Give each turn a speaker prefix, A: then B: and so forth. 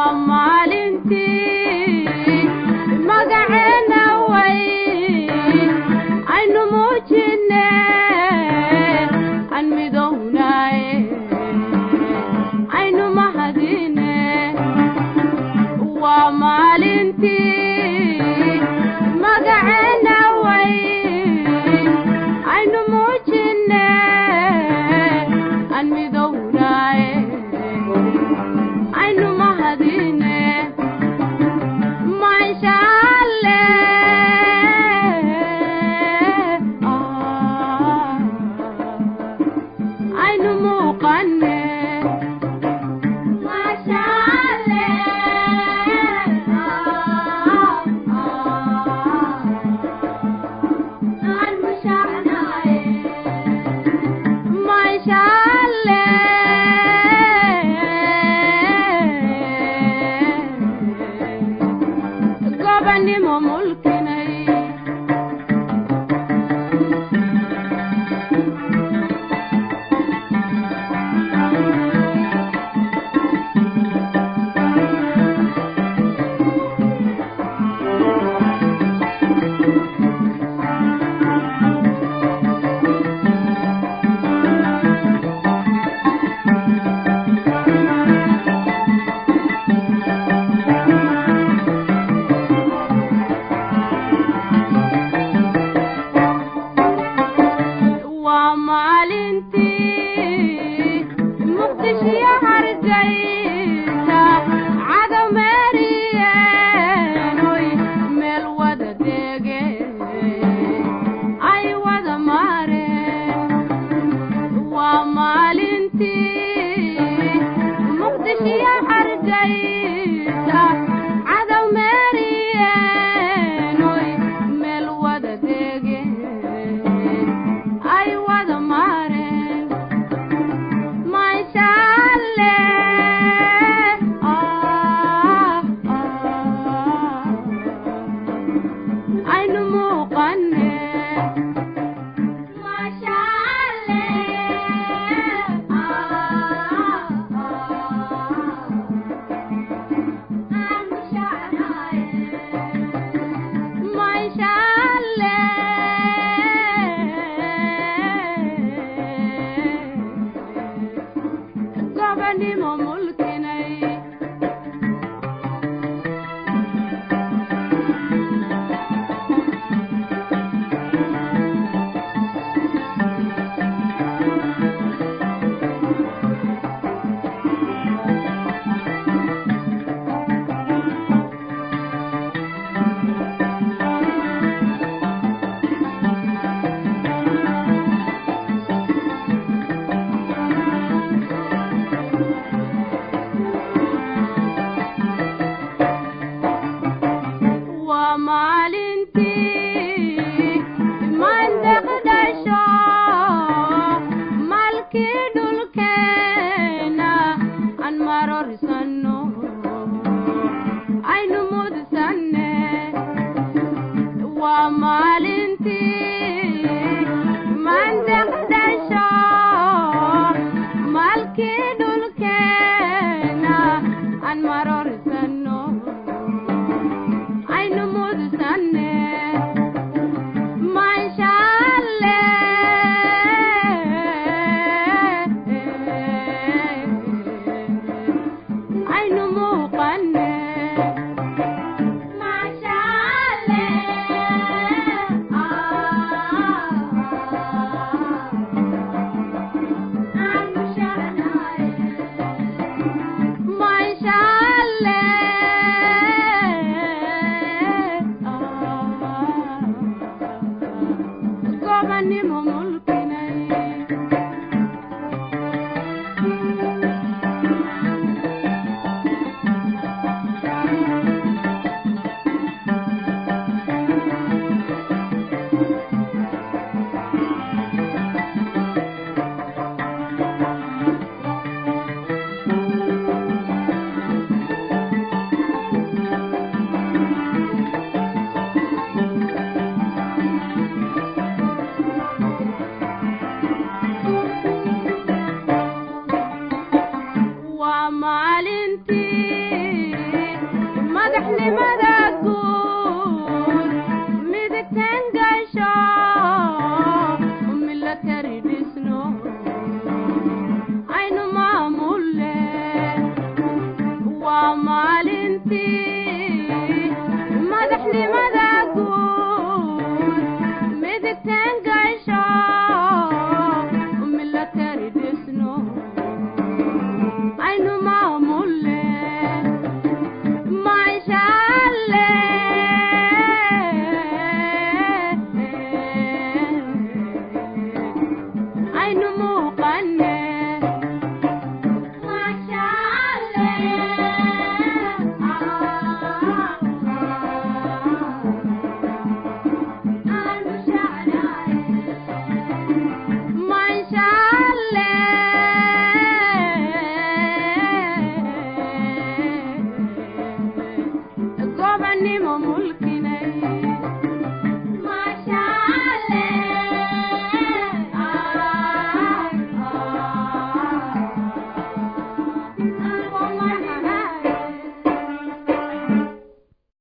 A: Waa maalintii magaceena weyn aynu muujine, aan midownaaye, aynu mahadine. Waa maalintii magaceena weyn aynu muujine, aan midownaaye, aynu mahadine. Maasha Allah, aynu muuqane. Maasha Allah, aan mushaacnaaye. Maasha Allah, gobanimo mulkinay. Waa maalintii Muqdishiyo Hargeysa cadow meeriyeen, oy meel wada degeen, ay wada maareen. Waa maalintii Muqdishiyo Hargeysa cadow meeriyeen, oy meel wada degeen, ay wada maareen. Maasha Allah, aynu muuqane. Maasha Allah, aan mushaacnaaye. Maasha Allah, gobanimo mulkinay. Waa maalintii mandaq dhasho, malkii dhulkeena aan marorsano, aynu mudsanne. Waa maalintii mandaq dhasho, malkii dhulkeena aan marorsano, aynu mudsanne. Maasha Allah, aynu muuqane. Maasha Allah, aan mushaacnaaye. Maasha Allah, gobanimo mulkinay. Waa maalintii Madaxnimada guud.